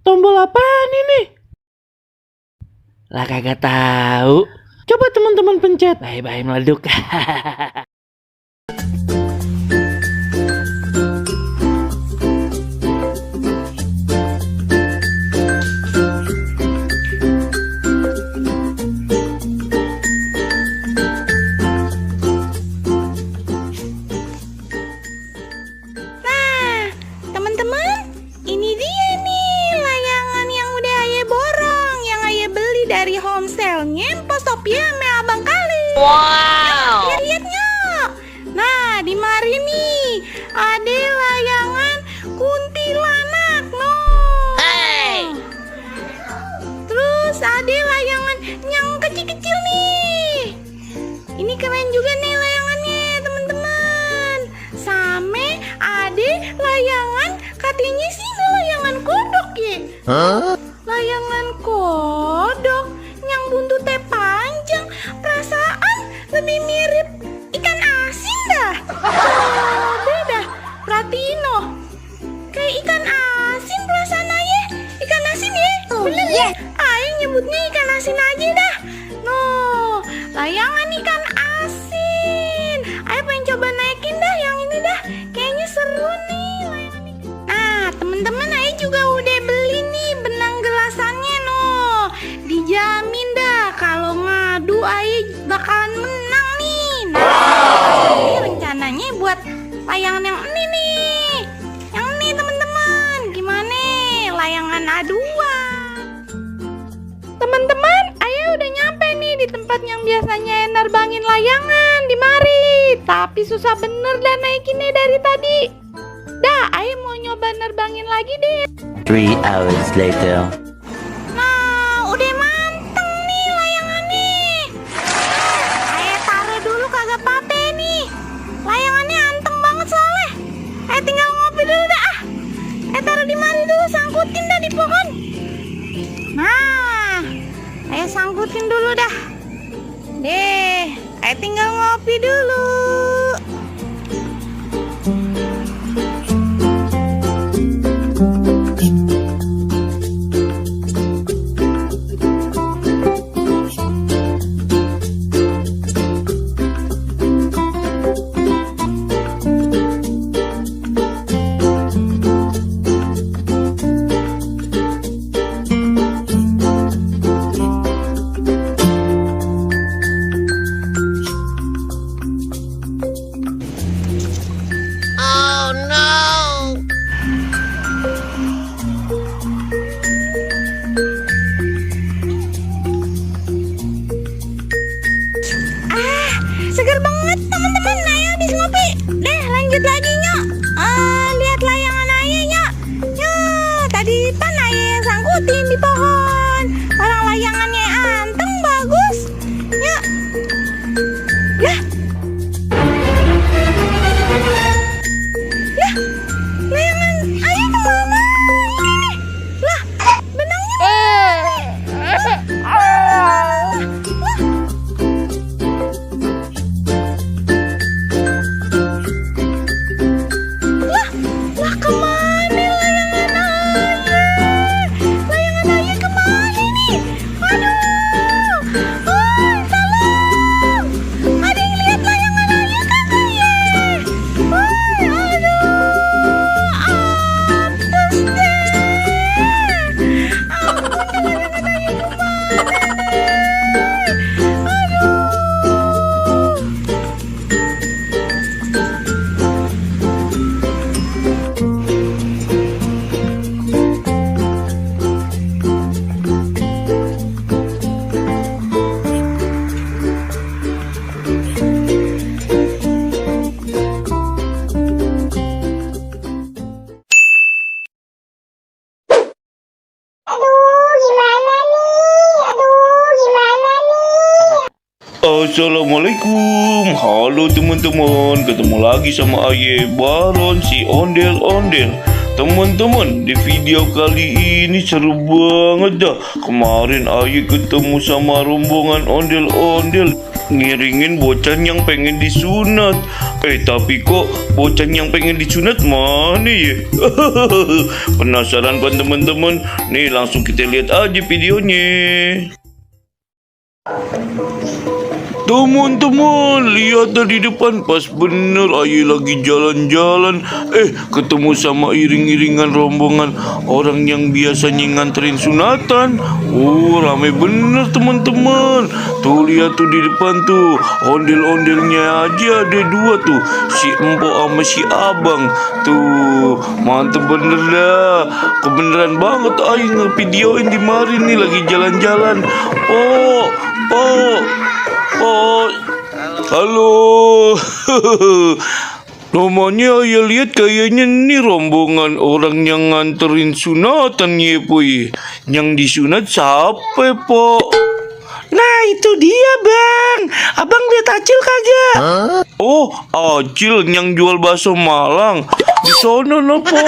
Tombol apaan ini? Lah kagak tahu. Coba teman-teman pencet. Bye-bye meleduk. Dari Homestel Ngempostopia me Abang Kali. Wow. Lihatnya. Nah, di mari nih ada layangan kuntilanak no. Hey. Terus ada layangan yang kecil-kecil nih. Ini keren juga nih layangannya, teman-teman. Sampai ada layangan katanya sih layangan kodok ya. Layangan kodok yang buntutnya panjang, perasaan lebih mirip ikan asin dah. Coba dah perhatiin noh, kayak ikan asin perasaan aja. Ikan asin ya, bener ya? Ayo nyebutnya ikan asin aja dah. Noh, layangan ikan asin. Ayo pengen coba naikin dah yang ini dah. Kayaknya seru nih layangan ikan. Nah, temen-temen ayo juga udah beli nih benang gelasannya noh. Dijamin dah kalau ngadu ayo bakalan menang nih. Nah, ini rencananya buat layangan yang ini nih. Yang ini teman-teman. Gimana layangan aduan? Teman-teman, ayo udah nyampe nih di tempat yang biasanya nerbangin layangan di mari. Tapi susah bener dah naikinnya dari tadi. Dah, ayo mau nyoba nerbangin lagi deh. 3 hours later. Nah, udah manteng nih layangannya. Ayo taruh dulu kagak apa-apa nih. Layangannya anteng banget soalnya. Ayo tinggal ngopi dulu dah. Taruh di mana dulu, sangkutin dah di pohon. Nah, ayo sangkutin dulu dah. Deh, ayo tinggal ngopi dulu. Oh no. Segar banget teman-teman. Ayo habis ngopi. Deh, lanjut lagi nyok. Lihat layangan ayah nyok. Tadi pan ayah yang sangkutin di pohon. Orang layangannya anteng bagus. Nyok. Lah. Lah. Layangan ayah kemana? Ini nih. Lah. Benangnya mana? Lah kemana layangan ayah? Layangan ayah kemana nih? Aduh, tolong! Ada yang lihat layangan ayah kagak ya? Aduh, apes deh. Ampun, layangan ayah kemana nih? Aduh. Assalamualaikum, halo teman-teman, ketemu lagi sama Aye Baron si ondel-ondel. Teman-teman, di video kali ini seru banget dah. Kemarin Aye ketemu sama rombongan ondel-ondel. ngiringin bocah yang pengen disunat. Tapi kok bocah yang pengen disunat mana ya? Penasaran kan teman-teman? Nih langsung kita lihat aja videonya. Teman-teman, lihat dari depan pas bener Aye lagi jalan-jalan. Ketemu sama iring-iringan rombongan orang yang biasanya nganterin sunatan. Rame bener teman-teman. Tuh lihat tuh di depan tuh, ondel-ondelnya aja ada 2 tuh, si empok sama si abang. Tuh, mantep bener dah. Kebeneran banget Aye ngevideoin di mari nih lagi jalan-jalan. Halo. Namanya Ayah lihat kayaknya nih rombongan orang yang nganterin sunatan ya Poy. Yang disunat siapa Po? Nah itu dia bang. Abang lihat Acil kagak? Acil yang jual bakso Malang. Di sono no Po.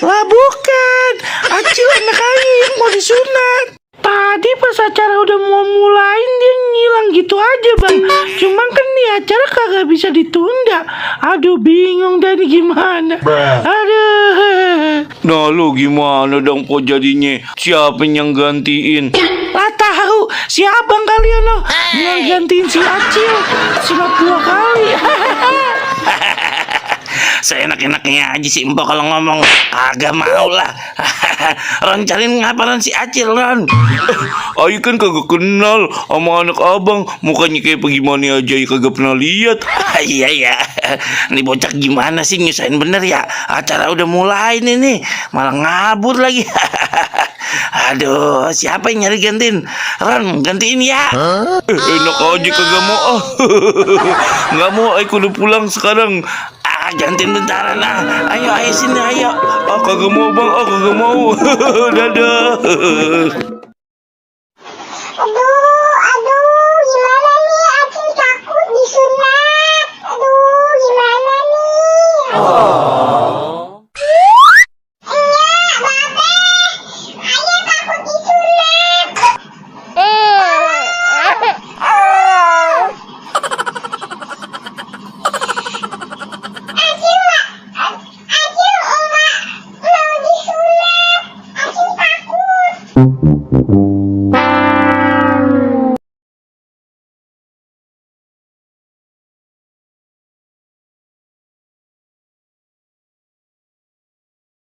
Lah bukan, Acil anak Aye yang mau disunat. Tadi pas acara udah mau mulain dia ngilang gitu aja bang. Cuman kan nih acara kagak bisa ditunda. Aduh bingung dari gimana. Aduh. Nah lo gimana dong Po jadinya? Siapa yang gantiin? Lah tahu si abang kali ya no, yang gantiin si Acil. Sunat 2 kali. Seenak-enaknya aja si Empok kalau ngomong. Kagak mau lah. Ron cariin ngapain si Acil Ron? Ayo kan kagak kenal sama anak abang. Mukanya kayak bagaimana aja ya kagak pernah lihat. Iya. Ini bocah gimana sih, nyusahin bener ya. Acara udah mulai nih malah ngabur lagi. Aduh, siapa yang nyari gantiin? Ron, gantiin ya. Enak aja kagak mau. Nggak mau, aku udah pulang sekarang. Gantiin bentaran Ayo sini ayo. Kagak mau bang, kagak mau. Dadah.